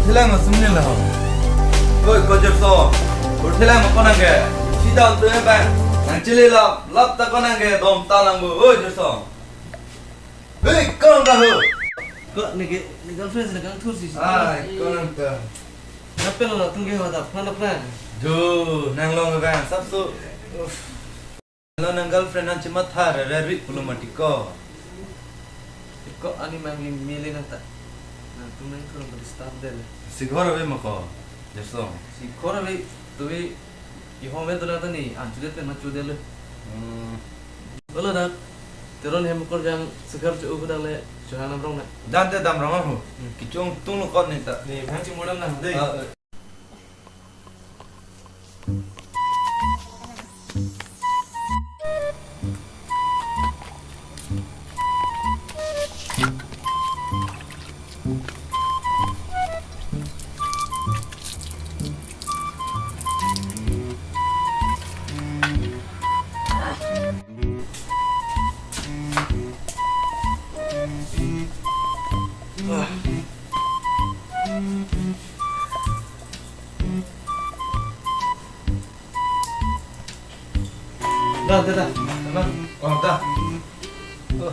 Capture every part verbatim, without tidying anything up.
Thelang ma sumni la ho. Oi, ko Jersong. Ko thelang ma konang ke. Sida tu e bang. Nang chili lap, lap ta konang ke dom ta lang bo. Oi, Jersong. Hei, konang ka ho. Ko neke, ne girlfriend ne kangthur si si. Ai, konang ta. Napel lo tung ke ho ta, phan lo phan. Jo, nang long bang, sap so. Uff. Lo nang girlfriend nang chematha re re ri pulo mati ko. Ko ani mang ke mele nang ta. Nangtum nangthur nang disturb de le. Si ghor ave ma ko, Jersong. Si ghor ave, tu ave, ihome dola ta ni, anchudet pen ma chudet le. Hmm. Olo dak, Teron hem kor jang segar chu uku dak le, chuha nam rong na. Dan te dam rong ho. Hmm. Kichung tung lo kot ni ta. Ni, bhang chimodam na, dei. Ah, eh. Da, da, da. Abang. Oh, da. Oh.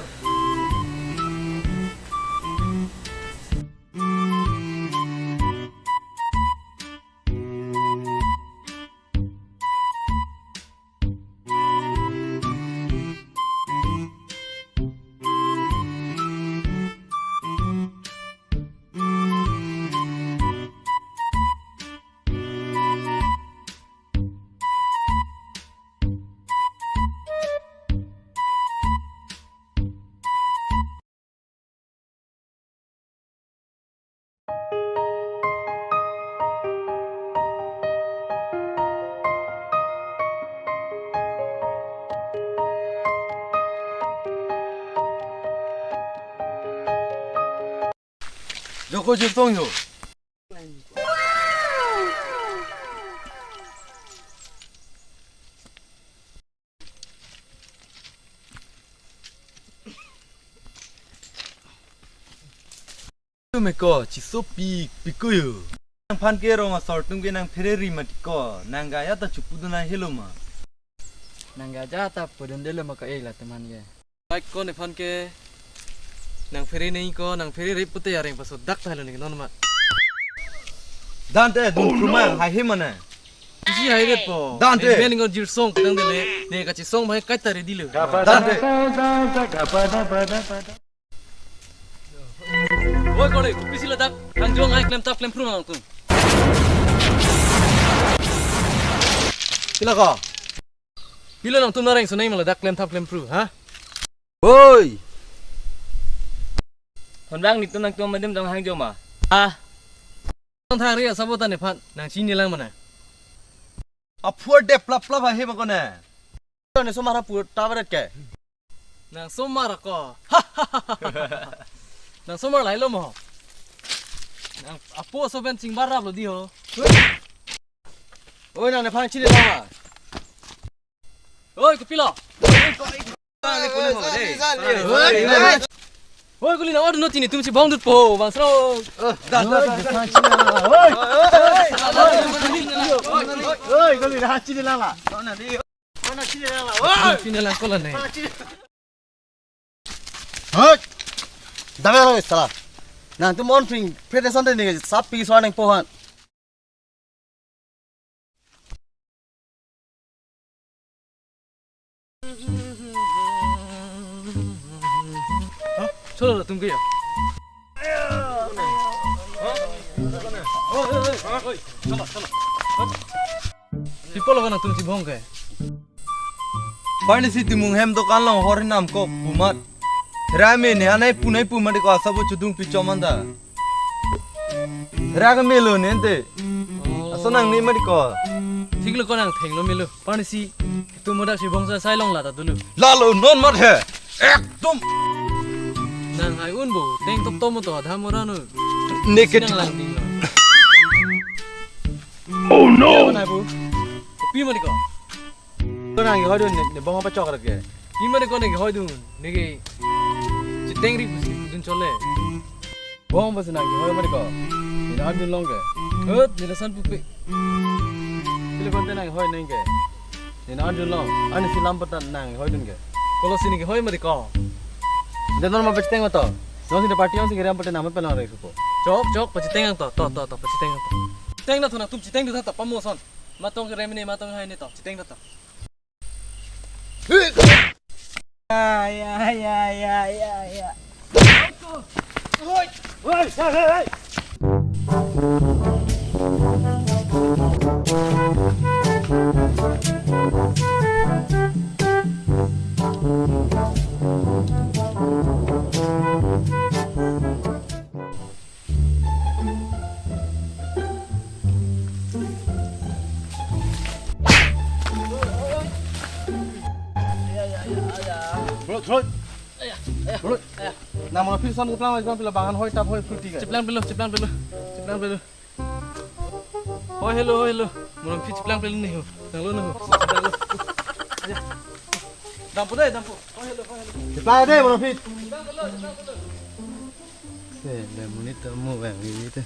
Joko Jersong ho. Tu me ko, chiso pi, pikuyu. Nangphan ke rong asor atum ke nang phereri mati ko, nang gaya ta chupudun ai helo ma. Nang gaya ta pudun delo ma ko e la teman ke. Baik ko nephan ke, nang phereri nei ko, nang phereri pute areng paso dak ta helo ni non ma. Dan te, dun krumang, hai he mana. Isi hai det po. Dan te. Men ko Jersong kedang dele, ne kachisong mai kai ta ready lo. Dan te. Oi, kole, pisi ladak, hangjong ai klemthap klempru nangtum. Pila ko? Pila nangtum nareng sunai ma ladak klemthap klempru, ha? Oi. Honbang nitum nangtum madim dong hangjong ma. Ah. Nang thang ria sabo ta nephan, nang chini lang mana. Aphu dep plap plap ahe ma ko ne. Ne somar aphu ta baret ke. Nang somar ko. Nang somar lahelo mo. Nang apo so pen chingbar rap lo di ho. Oi, nang nephan chini lang ma. Oi, kopilo. Oi, kuli na order no chini tum si bong dut po, bang sro. Oi, kuli na chini lang la. Chini lang ko la ne. Hoi. Dame lo sala. Nangtum on pring, pete sonte ni sap pi so nang pohan. Cholo, tum kya? Pi pulo nangtum si bong ke. Parni si timung hem dokan long hor hinam ko pumat. Rame ne anai punai pumat ko asabo chudung pichom anda. Rag melo nente. Oh. Aso nang ni mari ko. Thik lo ko nang theng lo melo. Parni si tu modak si bongsa sai long lata dulu. Lalo non mat he. Ekdom. Nang hai un bo. Teng top tom to adha mora no. Neke. Nang lang ding lo. Oh no. Nang bu. Pi mari ko. Ko nang hoi dun ne, ne bong apa chok rat ke. Pi mari ko ne hoi dun. Ne ke. Chiteng ri dun chole. Bong bas nang hoi mari ko. Nang arjulong ke? Hut, nila san pupe. Pili konten nang hoi nang ke. Nang arjulong. Ani film patan nang hoi dun ke. Kolo sini ke hoi mati ko. Dan non ma pachiteng to. Non sini party on sini rem patan nama pelang rek supo. Chok, chok, pachiteng to, to, to, to, pachiteng to. Teng na thona tum chiteng to ta pamoson. Matong ke rem ni, matong hai ni to. Chiteng to. Ay, ay, ay, ay, ay, ay. Bro, Troy. Bro. Nang mono phir son keplang lagi pila bangan hoi tap hoi fruity kan. Chiplang pelo, chiplang pelo. Chiplang pelo. Hoi hello, hoi hello. Mono phir chiplang pelo ni ho. Nang lo nang ho. Chiplang lo. Aja. Dampo deh, dampo. Hoi hello, hoi hello. Chiplang deh mono phir. Chiplang pelo, chiplang pelo. Eh, le monit mo bang ini te.